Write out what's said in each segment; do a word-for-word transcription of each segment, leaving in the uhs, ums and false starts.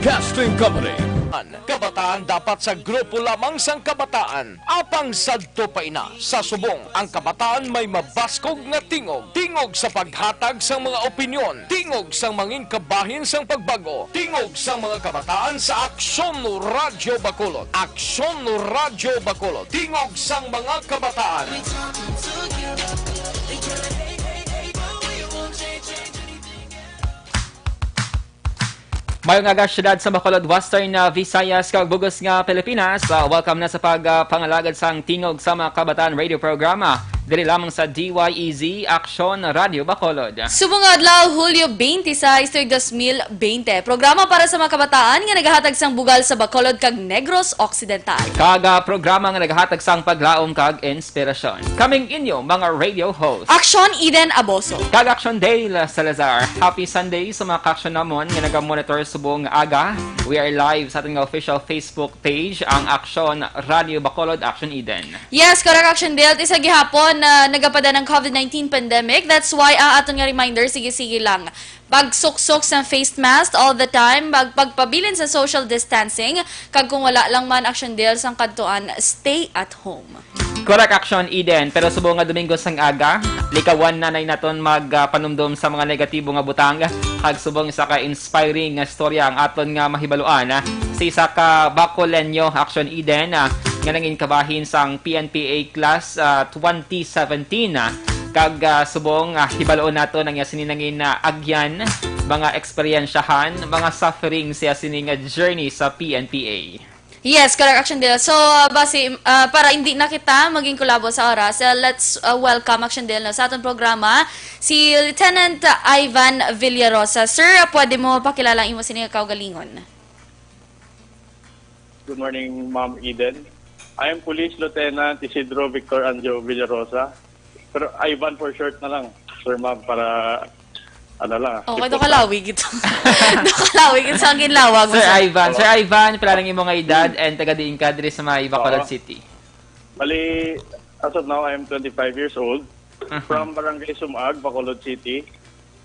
Casting Company. An kabataan dapat sa grupo lamang sang kabataan. Apang sadto pa ina, sa subong, ang kabataan may mabaskog nga tingog. Tingog sa paghatag sang mga opinyon. Tingog sang mangin kabahin sang pagbag-o. Tingog sang mga kabataan sa Aksyon Radyo Bacolod. Aksyon Radyo Bacolod. Tingog sang mga kabataan. Mayo nga aga, syudad sa Bacolod, Western, ah, Visayas, kag bug-os nga Pilipinas. Ah, welcome na sa pag, ah, pangalagad sang Tingog sa mga Kabataan radio programa. Diri lamang sa D Y E Z, Aksyon Radyo Bacolod. Subong nga adlaw, Hulyo twenty-six, tuig dos mil bente. Programa para sa mga kabataan nga nagahatag sang bugal sa Bacolod kag Negros Occidental. Kag, ah, programa nga nagahatag sang paglaom kag inspirasyon. Kaming inyo mga radio host. Aksyon Eden Aboso. Kag Aksyon Dale Salazar. Happy Sunday sa mga ka-aksyon namon nga naga-monitor subong aga. We are live sa aton nga official Facebook page, ang Aksyon Radyo Bacolod, Aksyon Eden. Yes, correct, Aksyon Dale. Ti sa gihapon na nagapada ng covid nineteen pandemic. That's why ang aton nga reminder, sige-sige lang. Pagsuksok sa face mask all the time, mag-, pagpabilin sa social distancing, kag kung wala lang man, Aksyon Dale, sang kadtuan, stay at home. Correct, Aksyon Eden. Pero subong nga Domingo sang aga, likawan na nay naton mag, ah, panumdom sa mga negatibo nga butang. Kag subong isa ka inspiring nga storya ang aton nga mahibaluan, ah, sa isa ka Bacoleño, Aksyon Eden, ah, nga nangin kabahin sang P N P A class, ah, twenty seventeen, ah. Kag, ah, subong, ah, hibaluon naton ang iya sini nangin, ah, agyan, mga eksperyensyahan, mga suffering siya sini nga journey sa P N P A. Yes, correct, Aksyon Dale. So, ah, basi, ah, para hindi na kita maging kulabo sa oras, ah, let's, ah, welcome, Aksyon Dale, no, sa aton programa, si Lieutenant, ah, Ivan Villarosa. Sir, ah, pwede mo pakilala ang imo sini nga kaugalingon? Good morning, Ma'am Eden. I am Police Lieutenant Isidro Victor Anjo Villarosa. Pero Ivan for short na lang, sir, ma'am, para ano lang, Okay, sipot lang. Daw kalawig ito. Daw kalawig ito sa ginlawag mo, Sir sir. Ivan. Sir Oo. Ivan, pila lang imo nga edad and taga diin ka diri sa may Bacolod Oo. City? Bali, as of now, I am twenty-five years old, Aha. from Barangay Sumag, Bacolod City.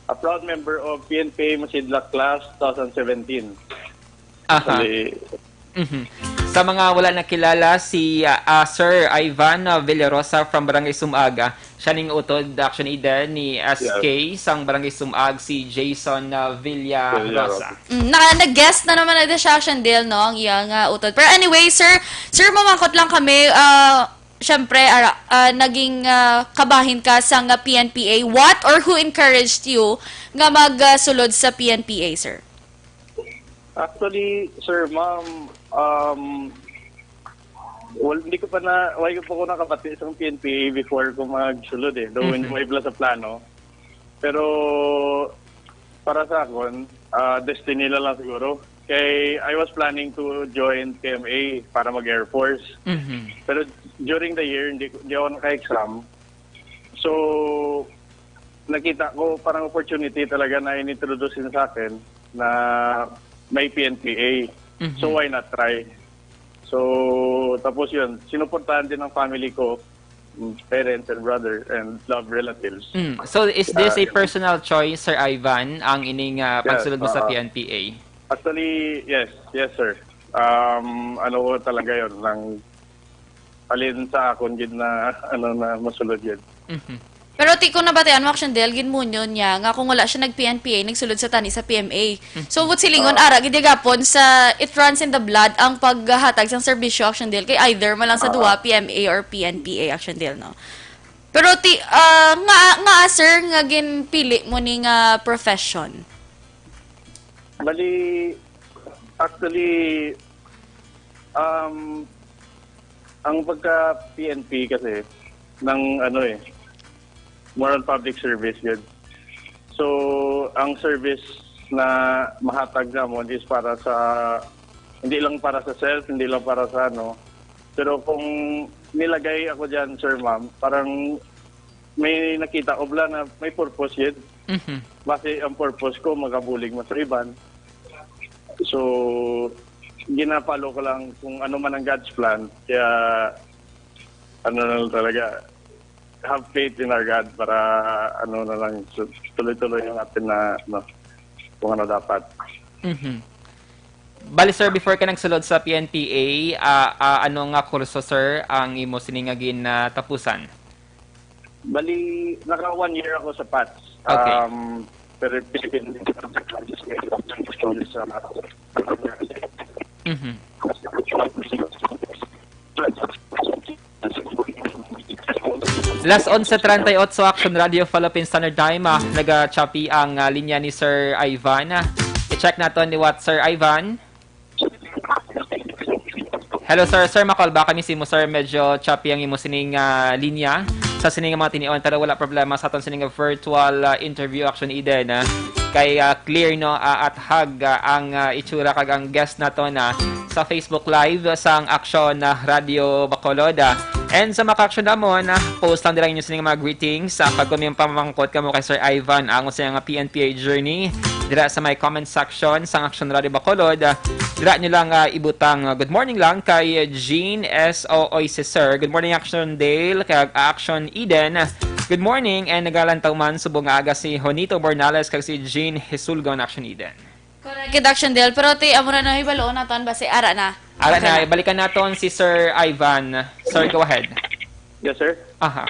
A proud member of P N P A Masidla Class twenty seventeen. Aha. Bali, Mhm. Sa mga wala nakilala, si, ah, ah, Sir Ivan, ah, Villarosa from Barangay Sumaga. Siya ning utod, Action Eden, ni S K Yes. sang Barangay Sumag, si Jason, ah, Villarosa. Villarosa. Mm, naka-, nag-guest na naman na siya, Action Dale, no? Ang iyang, ah, utod. Pero anyway, sir, sir, mamangkot lang kami, ah, syempre, ara-, ah, naging, ah, kabahin ka sa nga P N P A. What or who encouraged you nga mag, ah, sulod sa P N P A, sir? Actually, sir, ma'am, um, wal-, hindi ko pa na, wala ko pa ko nakabati sa P N P A before ko magsulod eh. Though Mhm. hindi pa sa plano. Pero para sa akon, ah, destiny na lang siguro. Kay I was planning to join K M A para mag-Air Force. Mhm. Pero during the year, hindi, ko- hindi ako naka-exam. So, nakita ko parang opportunity talaga na inintroduce yun sa akin na may P N P A. Mhm. So, why not try? So, tapos yun, sinuportahan din ng family ko, mm, parents and brother and love relatives. Mm. So, is this Ah, a yun. personal choice, Sir Ivan, ang ining, ah, Yes, pagsulod mo sa oo. P N P A? Actually, yes. Yes, sir. Um, ano ko talaga yun, nang alin sa akon gid na, ano, na masulod yun. Mhm. Pero ti, kung nabatian mo, Action Del, ginmunyo niya nga kung wala siya nag-P N P A, nagsulod sa tani sa P M A. Mhm. So, what's silingon, Ah. ara, gid gapon sa, it runs in the blood ang paghatag sang serbisyo, Action Del, kay either man lang sa Ah. duha, P M A or P N P A, Action Del, no? Pero ti, ah, nga, nga, sir, nga ginpili mo ni nga profession? Bali, actually, um, ang pagka P N P kasi ng ano eh, more on public service yun. So, ang service na mahatag namon is para sa, hindi lang para sa self, hindi lang para sa ano. Pero kung nilagay ako dyan, sir, ma'am, parang may nakita ko bala na may purpose yun. Mhm. Base ang purpose ko, makabulig mo sa iban. So, gina-follow ko lang kung ano man ang God's plan. Kaya, ano na lang talaga, have faith in our God para, ano na lang, su-, tuloy-tuloy yung atin na, ano, kung ano dapat. Mhm. Bali, sir, before ka nagsulod sa P N P A, ah, ah, ano nga kurso, sir, ang imo sini nga ginatapusan? Bali, naka one year ako sa pats. Okay. Um, pero Philippine Technology School sa Mhm. Las onse treinta y ocho, Action Radio Philippine Standard Time. Ah, nagachapi ang, ah, linya ni Sir Ivan. Ah, i-check naton liwat, Sir Ivan. Hello, sir. Sir, ma-call back kami sa imo, sir. Medyo choppy ang imo sining, ah, linya sa sining mga tinion, pero wala problema sa aton sining virtual, ah, interview, Action Eden, ah. Kay, ah, clear, no, ah, at hag, ah, ang, ah, itsura kag ang guest naton, ah, sa Facebook Live sang Action, ah, Radio Bacolod, ah. And sa mga ka-Action namon, ah, post lang dira inyo sining mga greetings. Ah, pag kung may pamangkot kamo kay Sir Ivan, ang sa nga P N P A journey, dira sa may comment section sang Action Radio Bacolod, ah, dira nyo lang, ah, ibutang, ah, good morning lang kay Jean S O Oy, si Sir. Good morning, Action Dale, kay Action Eden. Good morning, and nagalantaw man subong nga aga si Honito Bornales kag si Jean Hisulgon, Action Eden. Correct, Action Dale. Pero ti, amo na nahibaloon naton ba si ara na? Ara Okay na, na. Ibalikan naton si Sir Ivan. Sir, go ahead. Yes, sir. Aha.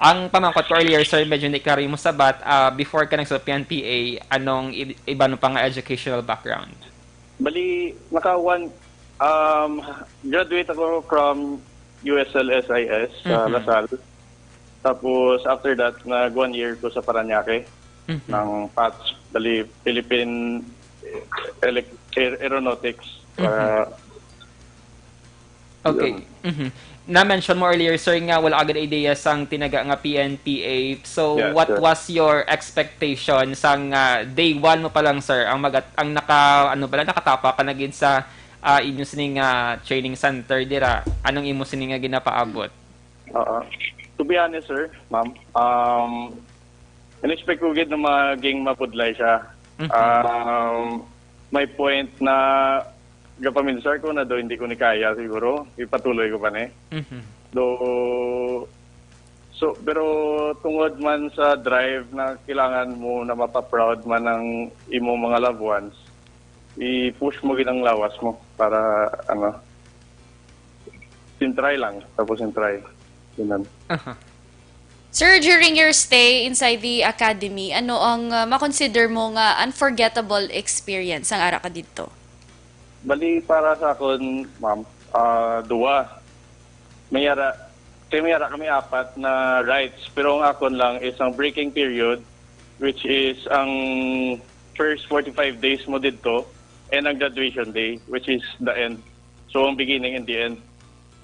Ang pamangkot ko earlier, sir, medyo hindi klaro yung sabat. Ah, before ka nag-, sa P N P A, anong i-, iba no pa nga educational background? Bali, naka one, um, graduate ako from U S L S I S sa Mhm. Lasal. Tapos, after that, nag one year ko sa Parañaque Mhm. ng pats, bali, Philippine Elec-, Aer-, Aeronautics. Mhm. Para Okay. Yun. Mhm. Na-mention mo earlier, sir, nga wala agad idea sang tinaga nga P N P A. So, Yeah, what sir. was your expectation sang, ah, day one mo pa lang, sir? Ang magat-, ang naka-, ano pala, nakatapa ka na gid sa, ah, inyo sining, ah, training center dira. Anong imo sining nga ginapaabot? Oo. To be honest, sir, ma'am, um, in-expect ko gid na maging mabudlay siya. Mhm. Um, may point na gapaminsar ko na do hindi ko ni kaya siguro, ipatuloy ko pa ni. Mhm. Do, so, pero tungod man sa drive na kailangan mo na mapaproud man ang imo mga loved ones, i-push mo gid ang lawas mo para, ano, sin try lang, tapos sin try. Ganun. Aha. Sir, during your stay inside the academy, ano ang, uh, makonsider mo nga unforgettable experience ang ara ka didto? Bali, para sa akon, ma'am, ah, duwa. May ara, kay may ara kami apat na rites, pero ang akon lang is ang breaking period, which is ang first forty-five days mo didto, and ang graduation day, which is the end. So, ang beginning and the end.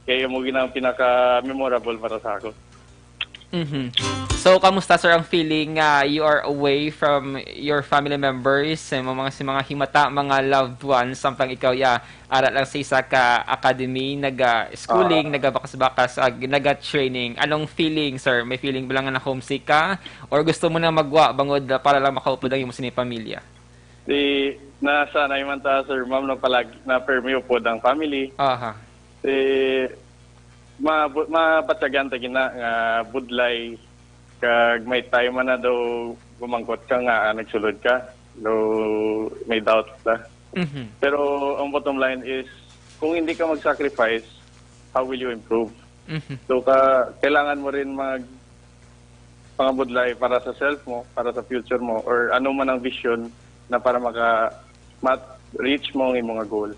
Kaya mo ginang pinaka-memorable para sa ako. Mhm. So, kamusta, sir, ang feeling nga you are away from your family members, sa mga, sa mga himata, mga loved ones, samtang ikaw, ya, ara lang sa isa ka academy, naga-schooling, Ah. nagabakas-bakas, ag naga-training? Anong feeling, sir? May feeling ba lang nga na-homesick ka? Or gusto mo na magwa bangod, ah, para lang makaupod ang imo sini pamilya? Di, nasanay man ta, sir, ma'am, no, palagi na permi upod ang family. Aha. Di, mabu-, mabatyagan ta gina nga budlay, kag may time man na daw gumangkot ka nga, ah, nagsulod ka, daw may doubt ka. Mhm. Pero ang bottom line is, kung hindi ka mag-sacrifice, how will you improve? Mhm. So, ka-, kailangan mo rin mag-, pangabudlay para sa self mo, para sa future mo, or ano man ang vision na para maka-, ma-reach mo ang imo nga goal.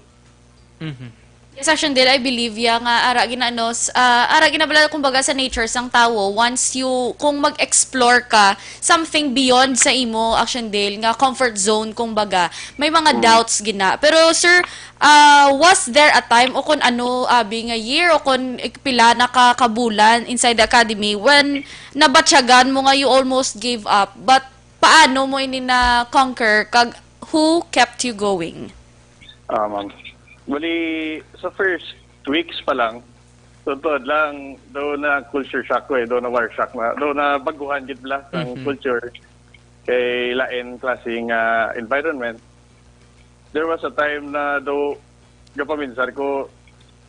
Mhm. Yes, Action Dale, I believe, ya, nga ara gina, no, s-, ah, ara gina bala, kumbaga, sa nature sang tawo, once you, kung mag-explore ka, something beyond sa imo, Action Dale, nga comfort zone, kumbaga, may mga Mm. doubts gina. Pero, sir, ah, was there a time, o kun ano, abi nga year, o kun ik-, pila na ka, ka bulan inside the academy, when nabatyagan mo nga you almost gave up, but paano mo ini na-conquer, kag who kept you going? Ah, ma'am. Bali, sa first weeks pa lang, totoo lang, daw na culture shock ko eh, daw na war shock na, daw na baguhan gid bala ang Mhm. culture kay lain klase nga environment. There was a time na daw gapaminsar ko,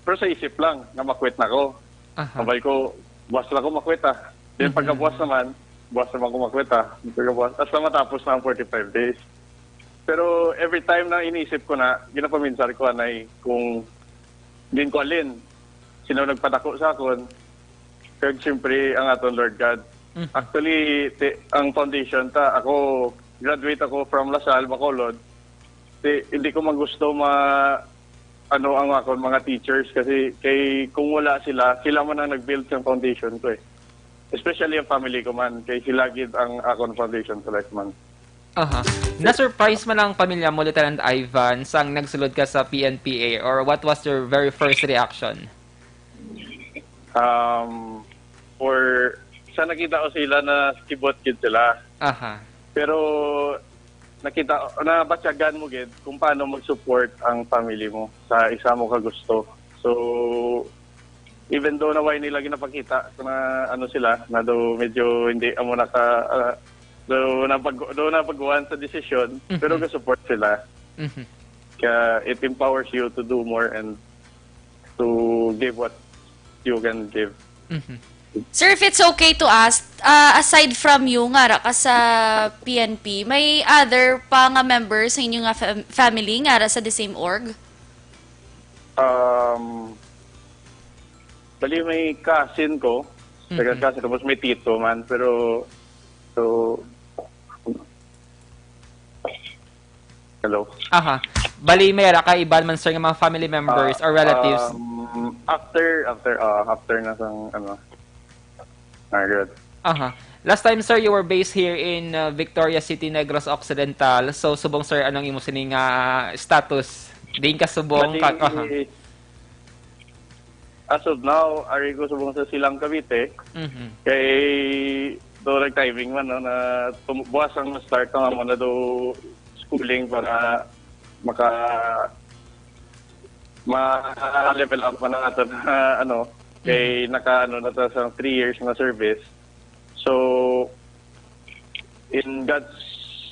pero sa isip lang, nga makwit na ko. Aha. Sabay ko, buwas lang ko makwit, ah. Then Mhm. pagkabuwas naman, buwas naman ko makwit, ah. Pagkabuwas, hasta matapos na ang forty-five days. Pero every time na inisip ko na, ginapaminsar ko, anay, kung din ko alin, sino nagpadako sa akon, kag siyempre ang aton Lord God. Mhm. Actually, ti-, ang foundation ta, ako, graduate ako from La Salle, Bacolod. Ti-, hindi ko man gusto ma-, ano ang akon mga teachers kasi kay kung wala sila, sila man ang nag-build sa foundation ko eh. Especially ang family ko man, kay sila gid ang akon foundation sa life man. Aha. Na-surprise man ang pamilya mo, Lieutenant Ivan, sang nagsulod ka sa P N P A, or what was your very first reaction? Um, for sa nakita ko sila, na kibot gid sila. Aha. Pero nakita, nabatyagan mo gid kung paano mag-support ang family mo sa isa mo ka gusto. So, even though na way nila ginapakita na ano sila, na do medyo hindi amo naka, ah, do napag-, do napaguan sa desisyon, Mhm. pero ga-support sila. Mhm. Kaya it empowers you to do more and to give what you can give. Mhm. Sir, if it's okay to ask, ah, aside from you nga ra ka sa P N P, may other pa nga members sa inyo nga fam-, family nga ra sa the same org? Um, bali may cousin ko, Mhm. taga-cousin, tapos may tito man, pero, so, hello? Aha. Bali, may ara ka iban man, sir, nga mga family members Ah, or relatives? um, after, after, ah, after na sang, ano, ah, good. Aha. Last time, sir, you were based here in, uh, Victoria City, Negros Occidental. So, subong, sir, anong imo sini nga status? Diin ka subong? Bali, Ka-, aha. As of now, ari ko subong sa Silang, Cavite. Mhm. Kay, do nag-timing man, no, na tum-, buwas ang start ng amo na do schooling para maka-, ma-level up man ang ato na, ano, kay Mhm. naka, ano, na ta sa three years na service. So, in God's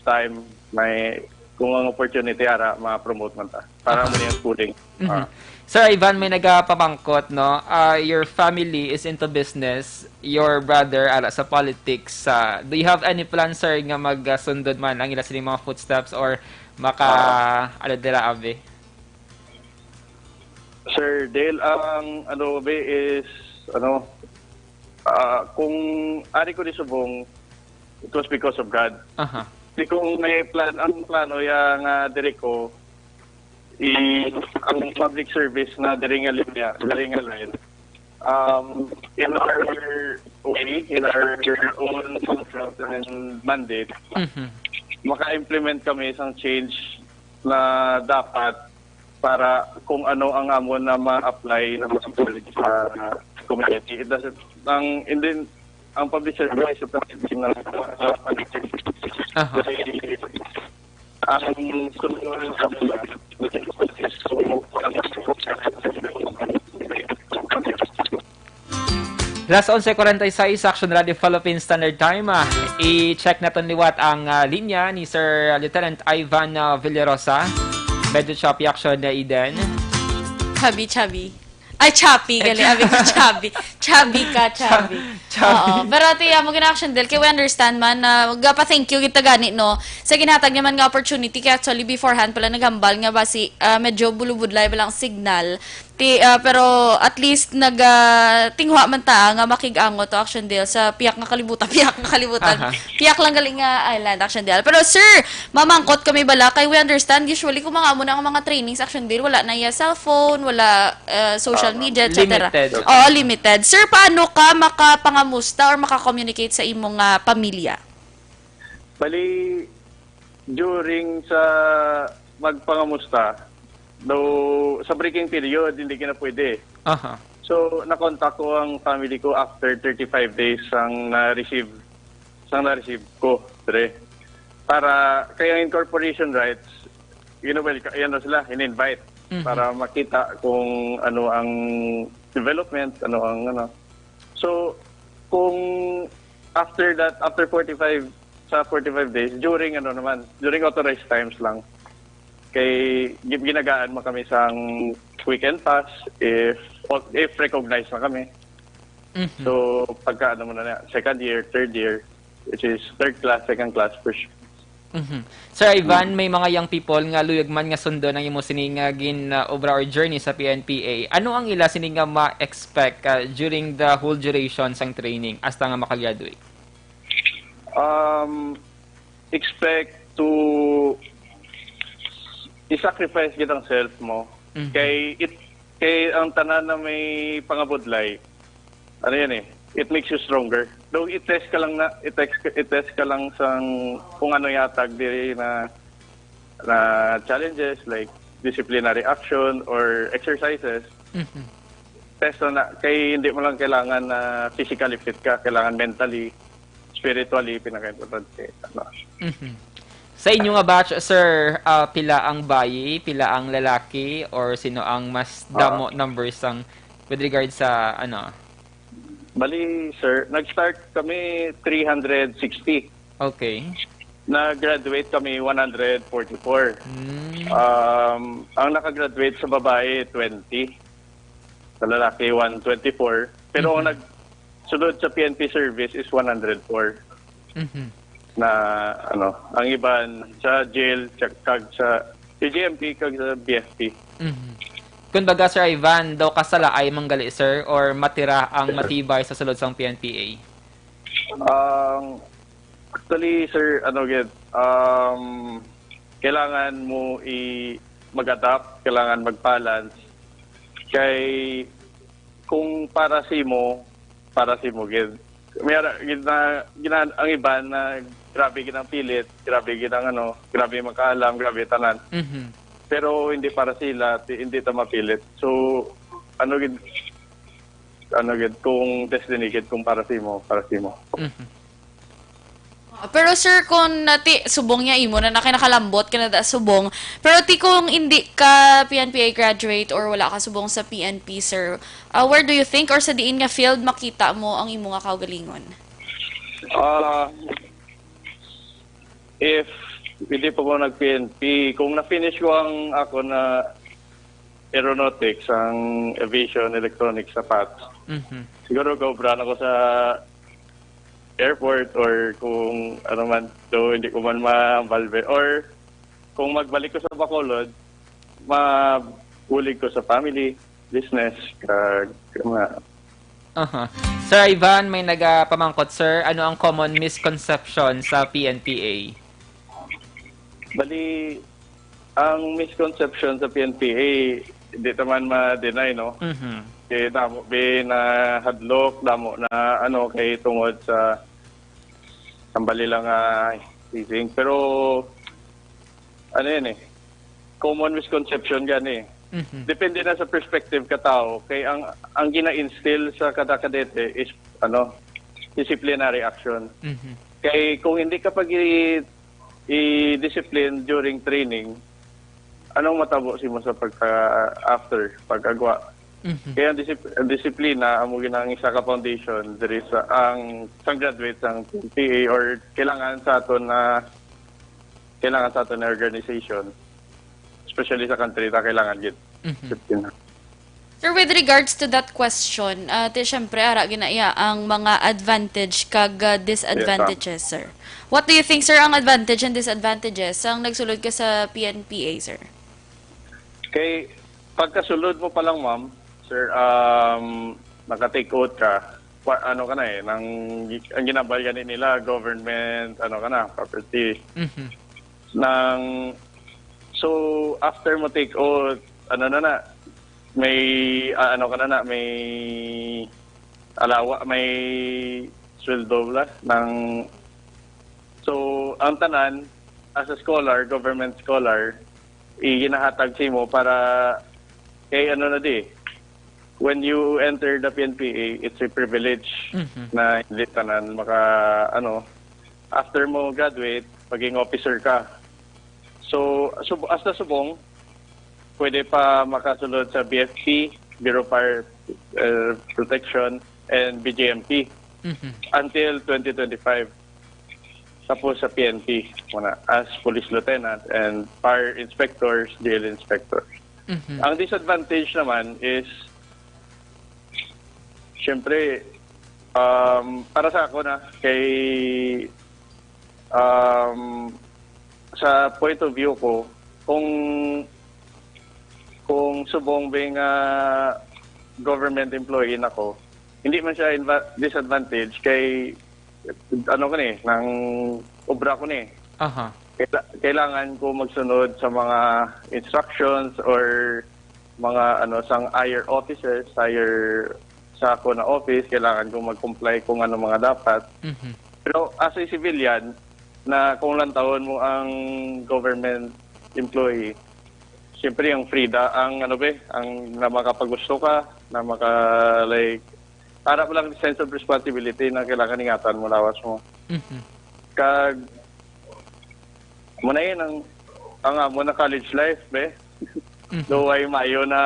time, may, kung ang opportunity, ara, ma-promote man ta. Para Aha. mo yung schooling. Mhm. Ah. Sir Ivan, may nagapamangkot, no? Ah, your family is into business, your brother, ara, sa politics. Ah, do you have any plans, sir, nga magsundod man ang ila sining mga footsteps or maka, Ah. ano, dira, abi? Sir Dale, ang ano, be, is, ano, ah, kung ari ko di subong, it was because of God. Aha. Di kung may plan, ang plano ya nga diri ko, i-, ang public service na diri nga linya, diri nga line, um, in our way, in our own contract and mandate, Mhm. maka-implement kami sang change na dapat para kung ano ang amon na ma-apply na ma-support sa community. It doesn't, ang, and then, ang public service is a public na Aha. Kasi ang sunod sa mga Las onse cuarenta y seis, Action Radio Philippine Standard Time. Ah, i-check naton liwat ang, ah, linya ni Sir Lieutenant Ivan, ah, Villarosa. Medyo choppy action na, Eden. Chubby, chubby. Ay, choppy, gali. Abi ko, chubby. Chubby ka, chubby. Chubby. Oo. Pero, ate, amo gina-action, Del. Kay we understand man na gapa-thank you kita gani, no? Sa ginhatag niya man nga opportunity. Kay actually, beforehand pala naghambal nga ba si, ah, medyo bulubudlay ba lang signal. Ti, ah, pero at least nag, ah, tinguha man ta nga makig-angot to, Action Del, sa piyak nga kalibutan, piyak nga kalibutan. Aha. Piyak lang gali nga island, Action Del. Pero sir, mamangkot kami bala kay we understand usually kung mga amo na ang mga trainings, Action Del, wala na iya cellphone, wala, ah, social Ah, media, et cetera. Limited. Oo, limited. Sir, paano ka makapangamusta or maka-communicate sa imong, ah, pamilya? Bali, during sa magpangamusta, though sa breaking period, hindi ka na pwede. Aha. So, na-contact ko ang family ko after thirty-five days sang na-receive, sang na-receive ko, pre. Para, kaya ang incorporation rights, you know, well, yan na sila, in-invite Mhm. para makita kung ano ang development, ano ang, ano. So, kung after that, after forty-five, sa forty-five days, during ano naman, during authorized times lang. Kay gi-, ginagaan mo kami sang weekend pass if, if recognized na kami. Mhm. So, pagka ano mo na, na, second year, third year, which is third class, second class, first Mhm. Sir Ivan, may mga young people nga luyag man nga sundon ang imo sini nga gin, uh, obra or journey sa P N P A. Ano ang ila sini nga ma-expect, uh, during the whole duration sang training hasta nga makagraduate? Um, expect to i-sacrifice gid ang self mo. Mhm. Kay it kay ang tanan na may pangabudlay, ano yan eh, it makes you stronger. Though i-test ka lang na, i-test, i-test ka lang sang kung ano yatag diri na na challenges like disciplinary action or exercises. Mhm. Test na, na kay hindi mo lang kailangan na physically fit ka, kailangan mentally, spiritually, pinaka-importante. Ano. Mhm. Sa inyo nga batch, sir, ah, pila ang bayi, pila ang lalaki, or sino ang mas damo numbers sang with regard sa ano? Bali, sir, nag-start kami three hundred sixty. Okay. Nag-graduate kami one hundred forty-four. Mm. Um, ang nakagraduate sa babae, twenty. Sa lalaki, one twenty-four. Pero ang Mhm. nagsunod sa P N P service is one hundred four. Mhm. Na, ano, ang iban sa jail, tsaka kag sa C G M P, kag sa B F P. Mhm. Kun baga, Sir Ivan, daw kasalaay man gali, sir, or matira ang matibay sa sulod sang P N P A? Ang actually, sir, ano gid, um, kailangan mo i mag-adapt, kailangan mag-balance. Kay kung para sa imo, para sa imo gid. May ara gid na gina, ang iban na grabe gid ang pilit, grabe gid ang ano, grabe makaalam, grabe tanan. Mhm. Pero hindi para sila, ti- hindi ta mapilit. So, ano gid, ano gid, kung destiny gid, kung para sa imo, para sa imo. Mhm. Ah, pero sir, kung nati subong niya imo na nakinakalambot ka na da subong, pero ti kung hindi ka P N P A graduate or wala ka subong sa P N P, sir, ah, where do you think or sa diin nga field makita mo ang imo nga kaugalingon? Ah, if hindi pa ko nag-P N P, kung na-finish ko ang ako na aeronautics, ang aviation electronics sa P A T, Mhm. siguro gaobra na ko sa airport or kung ano man, do hindi ko man mabalbe. Or kung magbalik ko sa Bacolod, mabulig ko sa family, business, kag mga Aha. Sir Ivan, may nagapamangkot, sir. Ano ang common misconception sa P N P A? Bali, ang misconception sa P N P A, hindi naman ma-deny, no? Mhm. Kay damo bi na hadlok, damo na ano, kay tungod sa sambali lang nga teasing. Pero ano yan eh, common misconception gani. Mhm. Depende na sa perspective ka tao. Kay ang ang gina-instill sa kada kadete is ano, disciplinary action. Mhm. Kay kung hindi ka pag i- i-discipline during training, anong matabo simo sa pagka after, pag-agwa? Mhm. Kaya ang disip- ang disiplina amo gid ang isa ka foundation diri sa ang sang graduate sang P N P A, or kailangan sa aton na kailangan sa aton na organization, especially sa country ta, kailangan gid Mhm. disiplina. Sir, with regards to that question, uh, ti syempre ara ginaiya ang mga advantage kag uh, disadvantages, sir. What do you think, sir, ang advantage and disadvantages ang nagsulod ka sa P N P A, sir? Kay pagkasulod mo pa lang, ma'am, sir, um, naka-take out ka, pa, ano ka na eh, nang, ang ginambal gani nila, government, ano ka na, property. Mhm. Nang, so, after mo take out, ano na na, may, ah, ano ka na na, may alawa, may sweldo bala, nang, so, ang tanan, as a scholar, government scholar, iginahatag sa imo para kay ano na di, when you enter the P N P A, it's a privilege Mhm. na hindi tanan maka, ano, after mo graduate, maging officer ka. So, sub, hasta subong, pwede pa makasulod sa B F P, Bureau of Fire uh, Protection, and B J M P Mhm. until twenty twenty-five. Tapos sa P N P, muna, as police lieutenant and fire inspectors, jail inspectors. Mhm. Ang disadvantage naman is, syempre, um, para sa ako na, kay, um, sa point of view ko, kung kung subong ba nga government employee na ko, hindi man siya inva- disadvantage kay ano ko ni, nang obra ko ni. Aha. Kaila- kailangan ko magsunod sa mga instructions or mga ano sang higher officers, higher sa ako na office, kailangan ko mag-comply kung ano mga dapat. Mhm. Pero as a civilian, na kung lantawon mo ang government employee, siyempre ang frida, ang ano ba, ang na makapagusto ka, na maka like para mo lang sense of responsibility na kailangan ingatan mo lawas mo. Mhm. Kag mo na yun ang ang amo na college life, be. Mhm. Do ay mayo na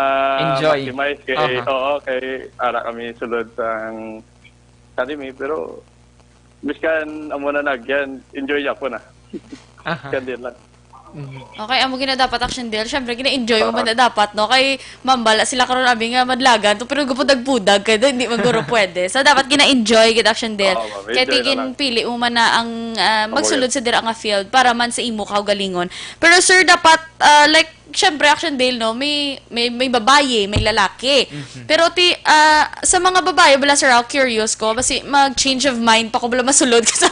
Enjoy. Maximize kay Aha. Oo, kay ara kami sulod sa academy, pero miskan amo na nagyan, enjoy ako na. Aha. Kandil lang. Mhm. Okay, amo gina dapat, Action Del. Syempre, gina-enjoy mo man na dapat, no? Kay mambala sila karon abi nga madlagan to, pero gupod nagbudag kay hindi man guro pwede. So dapat gina-enjoy gid, Action Del. Oo, ma'am. Kay Enjoy tigin naman. pili mo man na ang ah, Amo magsulod gid. sa dira nga field para man sa imo kaugalingon. Pero sir, dapat ah, like syempre, Action Del, no, may may may babaye, may lalaki. Pero ti ah, sa mga babaye bala, sir, ako curious ko, basi mag change of mind pa ko bala masulod sa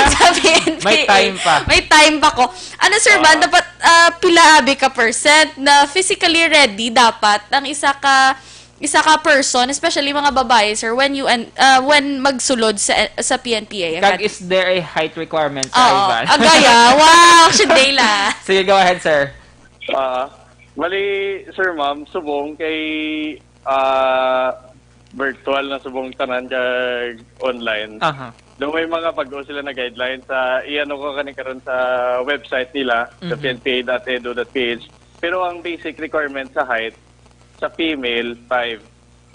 sa P N P A. May time pa. May time pa ko. Ano, sir, man, Ah. dapat ah, pila abi ka percent na physically ready dapat ang isa ka isa ka person, especially mga babae, sir, when you and ah, when magsulod sa sa P N P A Kag Academy? Is there a height requirement sa Oo. Ivan? Agaya. Wow, Action Del, ah. Sige, go ahead, sir. Ah, bali, sir, ma'am, subong kay ah, virtual na subong tanan kag online. Aha. Do may mga bago sila na guidelines sa iano ko kani karon sa website nila sa Mhm. P N P A dot edu dot P H. Pero ang basic requirement sa height sa female five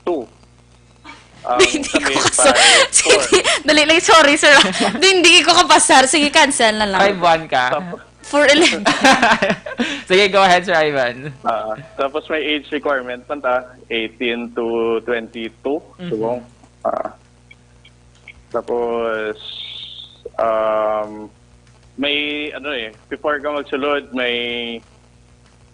two. Ang Hindi sa ko male kaso. five four. Sige, dali lang. Sorry, sir. Hindi, hindi ko kapasar. Sige, cancel na lang. Five one ka. Tapos, four eleven. Sige, go ahead, Sir Ivan. Ah, tapos may age requirement man ta, eighteen to twenty-two. Mhm. Subong. Ah, tapos, um, may, ano eh, before ka magsulod, may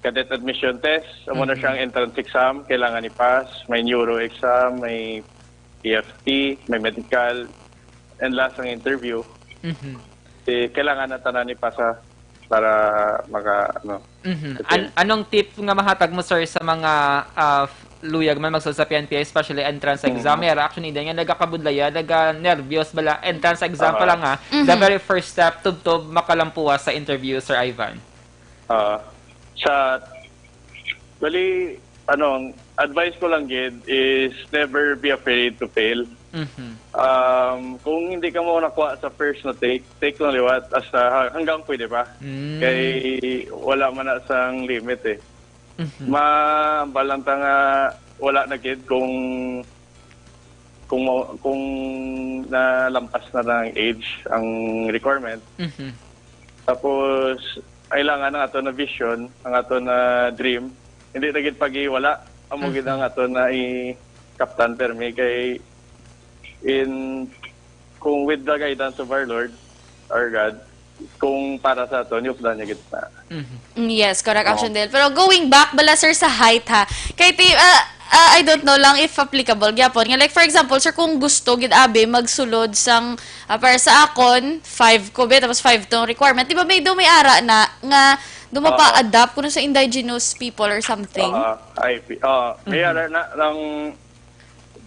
cadet admission test, amo na Mhm. siyang entrance exam, kailangan i-pass, may neuro exam, may P F T, may medical, and last ang interview. Mhm. Eh, kailangan na tanan i-pass ha, para maka, ano, Mhm. Okay. An- anong tip nga mahatag mo, sir, sa mga ah, luyag man magsulod sa P N P A, especially entrance exam? Mhm. May ara, actually, din nga nagakabudlaya, naga-nervyos bala, entrance exam pa Aha. lang, ha. The very first step, tubtob makalampuwas sa interview, Sir Ivan. Ah, sa, bali, ano, ang advice ko lang gid is never be afraid to fail. Mhm. Um, kung hindi ka mo nakuha sa first na take, take lang liwat hasta ha- hanggang pwede pa. Mm. Kay wala man na sang limit eh. Mhm. Mabalang ta nga wala na gid kung kung mo- kung nalampas na ng age ang requirement. Mhm. Tapos kailangan ang ato na vision, ang ato na dream, hindi na gid pag-iwala. Amo gid Mhm. ang ato na i-kaptan permi kay in kung with the guidance of our Lord, our God, kung para sa ato, niupdan niya gid na. Mhm. Mm, yes, correct, Oo. Action Del. Pero going back bala, sir, sa height, ha. Kay ti, ah, ah, I don't know lang if applicable gyapon. Nga, like, for example, sir, kung gusto gid abi magsulod sang ah, para sa akon, five ko be, tapos five tong requirement. Di ba may do may ara na nga do Oo. mapa-adapt kuno sa indigenous people or something? Ah, I P. Ah, may Mhm. ara na lang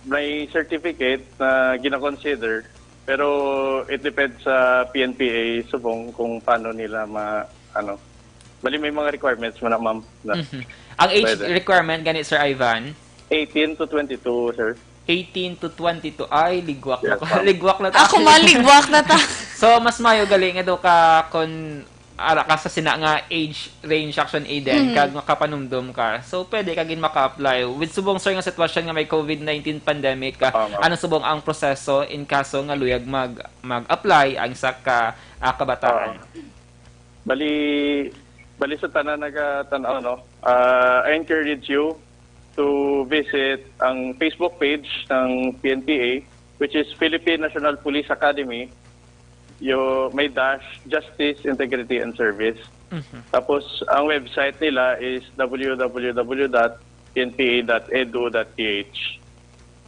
may certificate na gina-consider, pero it depends sa P N P A subong kung paano nila ma ano. Bali may mga requirements man na, ma'am. Na, Mhm. Ang age Pwede. requirement gani, Sir Ivan? eighteen to twenty-two, sir. Eighteen to twenty-two. Ay, ligwak na Yes, ko. ma'am. Ligwak na ta. Ako man, ligwak na ta. So, mas mayo gali nga daw ka kung ara ka sa sina nga age range, Action Eden, Mm. kag makapanumdum ka. So, pwede ka gid maka-apply. With subong, sir, nga sitwasyon nga may COVID nineteen pandemic ka, Oo, ma'am. ano subong ang proseso in kaso nga luyag mag mag-apply ang isa ka ah, kabataan? Oo. Bali, bali sa tanan nagatan-aw, no? Ah, I encourage you to visit ang Facebook page ng P N P A, which is Philippine National Police Academy. Yo, may dash, Justice, Integrity, and Service. Mhm. Tapos, ang website nila is w w w dot p n p a dot e d u dot p h.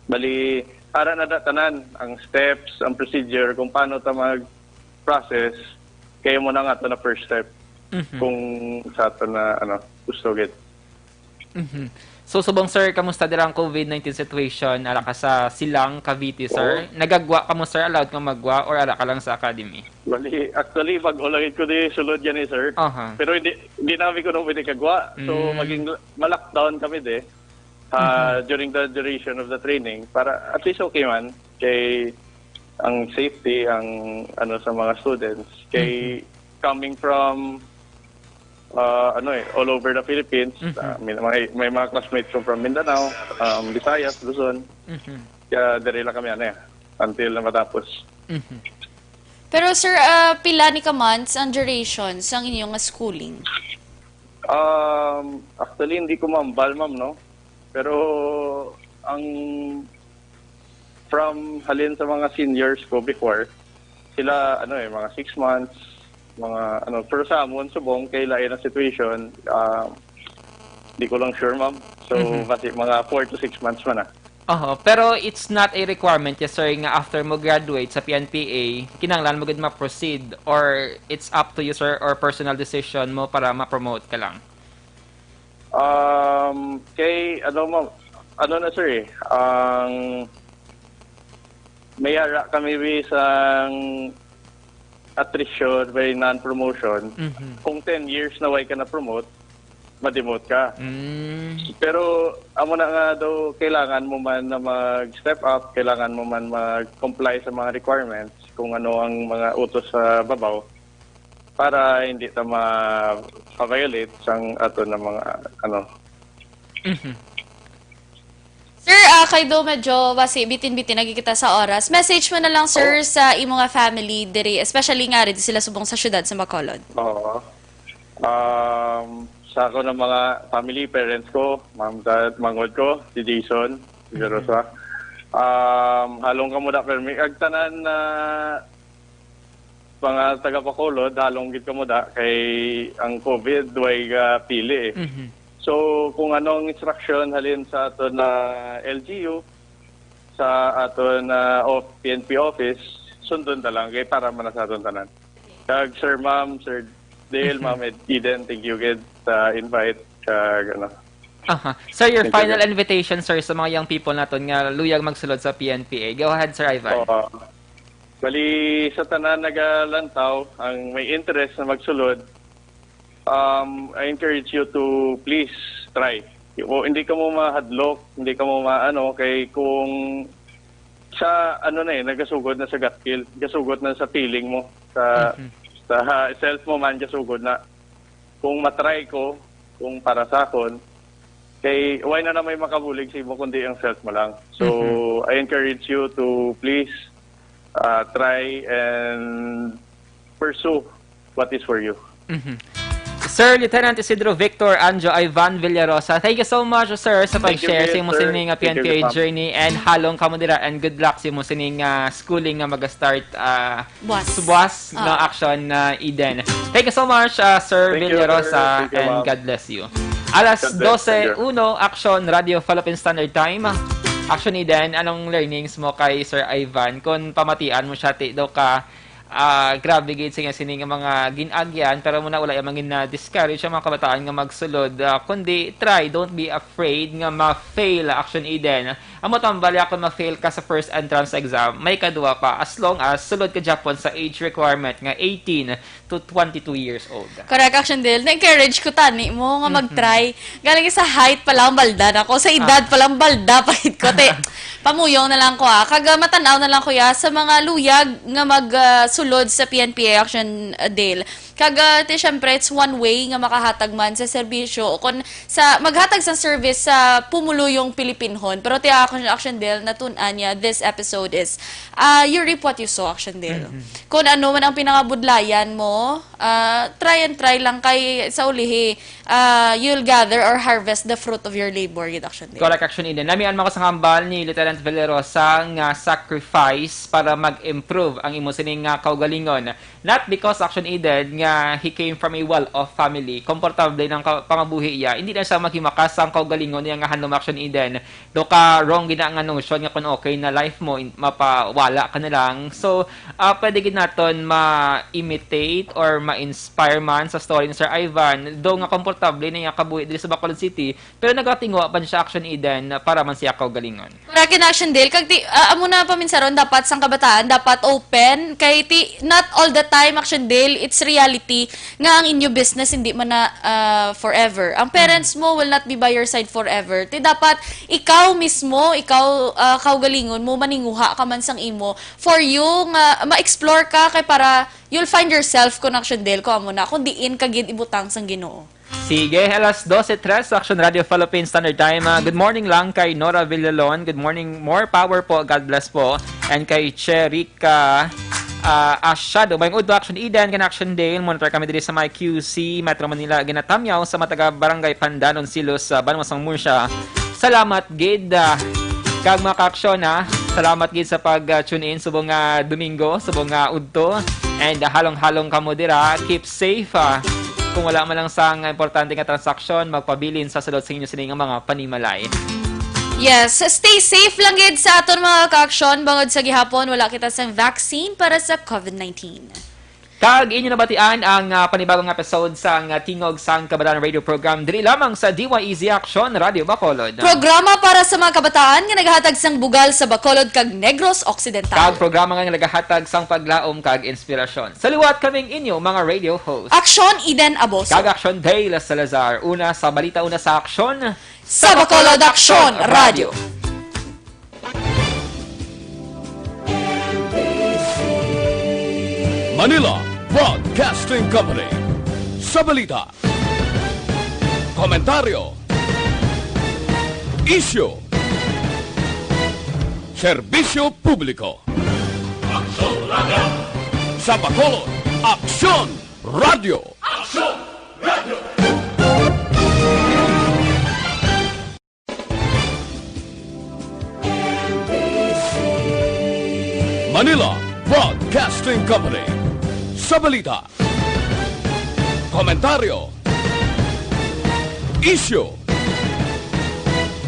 Bali, ara na da tanan, ang steps, ang procedure, kung paano ta mag-process, kaya mo na nga to na first step Mhm. kung sa ato na, ano, gusto gid. Mhm. So, subong, sir, kamusta dira ang covid nineteen situation? Ara ka sa Silang, Cavite, sir? Oo. Nagagwa ka mo, sir? Allowed ka magwa or ara ka lang sa academy? Bali, actually, bag-o lang ko di sulod yan eh, sir. Aha. Pero hindi, hindi namin ko nung pwede kagwa. So, Mm. maging ma-lockdown kami di, ah, Mhm. during the duration of the training para at least okay man kay ang safety, ang ano sa mga students. Kay Mhm. coming from, ah, ano eh, all over the Philippines, Mhm. ah, may, may, may mga classmates ko from Mindanao, um, Visayas, Luzon. Mhm. Kaya diri lang kami, ano eh, until na matapos. Mhm. Pero sir, ah, pila ni ka months ang duration sang inyo nga schooling? Um, actually, hindi ko mambal, ma'am, no? Pero ang from halin sa mga seniors ko before, sila, ano eh, mga six months, mga, ano, pero sa amon, subong, kay lain ang situation, ah, di ko lang sure, ma'am. So, Mhm. basi mga four to six months man, ah. Oho, pero it's not a requirement, yes, sir, nga after mo graduate sa P N P A, kinahanglan mo gid ma-proceed, or it's up to you, sir, or personal decision mo para ma-promote ka lang? Um, kay, ano, ma'am, ano na, sir, eh, ang may ara kami, wi, sang attrition, may non-promotion. Mhm. Kung ten years na way ka na-promote, ma-demote ka. Mm. Pero, amo na nga daw, kailangan mo man na mag-step up, kailangan mo man mag-comply sa mga requirements kung ano ang mga utos sa babaw para hindi ta ma-violate sang ato na mga, ano. Mhm. Sir, ah, kay do medyo basi bitin-bitin lagi kita sa oras. Message mo na lang, sir, Oh. sa imo nga family diri, especially nga rin sila subong sa syudad sa Bacolod. Oo. Um, sa ako ng mga family, parents ko, mom, dad, manghod ko, si Jason, si Mhm. Rosa. Um, halong kamo da permi. Ag tanan na mga taga Bacolod, halong gid kamo da kay ang covid way ga pili eh. Mhm. So, kung ano ang instruction halin sa ato na L G U, sa ato na of-, P N P office, sundon ta lang kay para man na sa aton tanan. Kag Sir Ma'am, Sir Dale, Mhm. Ma'am Ed-, Eden, thank you gid sa invite. Kag ano. Aha. Sir, your Thank you, final sir. invitation, sir, sa mga young people naton nga luyag magsulod sa P N P A. Go ahead, Sir Ivan. Oo. Bali, sa tanan nagalantaw, ang may interest na magsulod, um, I encourage you to please try. O, hindi ka mo mahadlok, hindi ka mo maano, kay kung sa, ano na eh, nagasugod na sa gut feel, gasugod na sa feeling mo, sa, Mhm. sa self mo man, gasugod na. Kung matry ko, kung para sa akon, kay why na na may makabulig sa imo kundi ang self mo lang. So, Mhm. I encourage you to please, uh, try and pursue what is for you. Mhm. Sir Lieutenant Isidro Victor Anjo Ivan Villarosa, thank you so much, sir, sa Thank you, pag-share sa imo sir. sining, uh, Thank you, P N P A ma'am. journey, and halong kamo dira, and good luck sa imo sining, uh, schooling nga mag-start, uh, Buwas. Subuas, no, Ah. Action, uh, Eden. Thank you so much, uh, Sir Thank you, sir. Villarosa, Thank you, and ma'am. God bless you. Alas God bless. Thank you. dose uno, Action Radio Philippine Standard Time. Action Eden, anong learnings mo kay Sir Ivan? Kung pamatian mo siya, ti daw ka, ah, grabe gid sa iya sini nga mga gin-agyan, pero muna wala yung mga na-discourage ang mga kabataan nga magsulod. Ah, kundi try, don't be afraid nga ma-fail, Action Eden. Amo tambal ya kung ma-fail ka sa first entrance exam, may kadua pa, as long as sulod ka gyapon sa age requirement nga eighteen to twenty-two years old. Correct, Action Del. Na-encourage ko tani mo nga Mhm. mag-try. Galing sa height pa lang, balda na ko. Sa edad Ah. pa lang, balda pa gid ko. Te, pamuyong na lang ko, ah. Kag, ah, matan-aw na lang ko, ya, sa mga luyag nga mag, ah, sulod sa P N P A, Action, ah, Del. Kag, ah, te, syempre, it's one way nga makahatag man sa serbisyo o kon sa maghatag sa service sa pumuluyong Pilipinhon. Pero te, Action, Action Del, natun-an niya, this episode is, ah, you reap what you sow, Action Del. Mhm. Kung ano man ang pinangabudlayan mo, ah, try and try lang kay sa ulihi, ah, you'll gather or harvest the fruit of your labor, gid, Action Del. Correct, Action Eden. Nami ang mga kasangambal ni Lieutenant Villarosa nga sacrifice para mag-improve ang imo sining nga kaugalingon. Not because, Action Eden, nga he came from a well-off family. Komportable ng ka-, pangabuhi iya. Hindi na siya maghimakas ang kaugalingon niya nga hanom, Action Eden. Do ka wrong gina nga notion nga kung okay na life mo, in-, mapawala ka na lang. So, ah, pwede gid naton ma-imitate or ma-inspire man sa story ni Sir Ivan. Do nga komportable na iya kabuhi diri sa Bacolod City, pero nagatingwa pa siya, Action Eden, para man siya kaugalingon. Para kay Action Dale, kag ti, ah, amo na paminsaron, dapat sang kabataan, dapat open. Kay ti, not all the time, Action Dale, it's reality nga ang inyo business hindi man na, ah, forever. Ang parents mo will not be by your side forever. Ti dapat ikaw mismo, ikaw, ah, kaugalingon mo, maninguha ka man sang imo for you nga ma-explore ka, kay para you'll find yourself, kun Action Dale, ko amo na, kung diin ka gid ibutang sang Ginoo. Sige, alas dose tres, Action Radio Philippines Standard Time. Ah, good morning lang kay Nora Villalon. Good morning, more power po. God bless po. And kay Cherika, ah, Ashado. May udto, Action Eden, kan Action Dale. Monitor kami diri sa my Q C, Metro Manila. Ginatamyaw sa mga taga Barangay Pandanon, Silos, sa Banwa sang Murcia. Salamat gid, ah, kag mga ka-aksyon, ha. Salamat gid sa pag, ah, tune in subong nga Domingo, subong nga udto. And, ah, halong-halong kamo dira. Keep safe, ah. Kung wala man lang sang importante nga transaksyon, magpabilin sa sulod sa inyo sini nga mga panimalay. Yes, stay safe lang gid sa aton mga ka-aksyon. Bangod sa gihapon, wala kita sang vaccine para sa covid nineteen. Kag inyo nabatian ang, ah, panibagong episode sang, ah, Tingog sang Kabataan Radio Program diri lamang sa D Y E Z Action Radio Bacolod. Programa para sa mga kabataan nga nagahatag sang bugal sa Bacolod kag Negros Occidental. Kag programa nga nagahatag sang paglaom kag inspirasyon. Sa liwat, kaming inyo mga radio host. Action Eden Aboso. Kag Action Dale Salazar. Una sa balita, una sa aksyon. Sa Bacolod Action Radio. Manila Broadcasting Company. Sa balita, komentaryo, isyu, serbisyo publiko. Aksyon Radio. Sa Bacolod, Aksyon Radio. Aksyon Radio. Manila Broadcasting Company. Sa balita, komentaryo, isyu,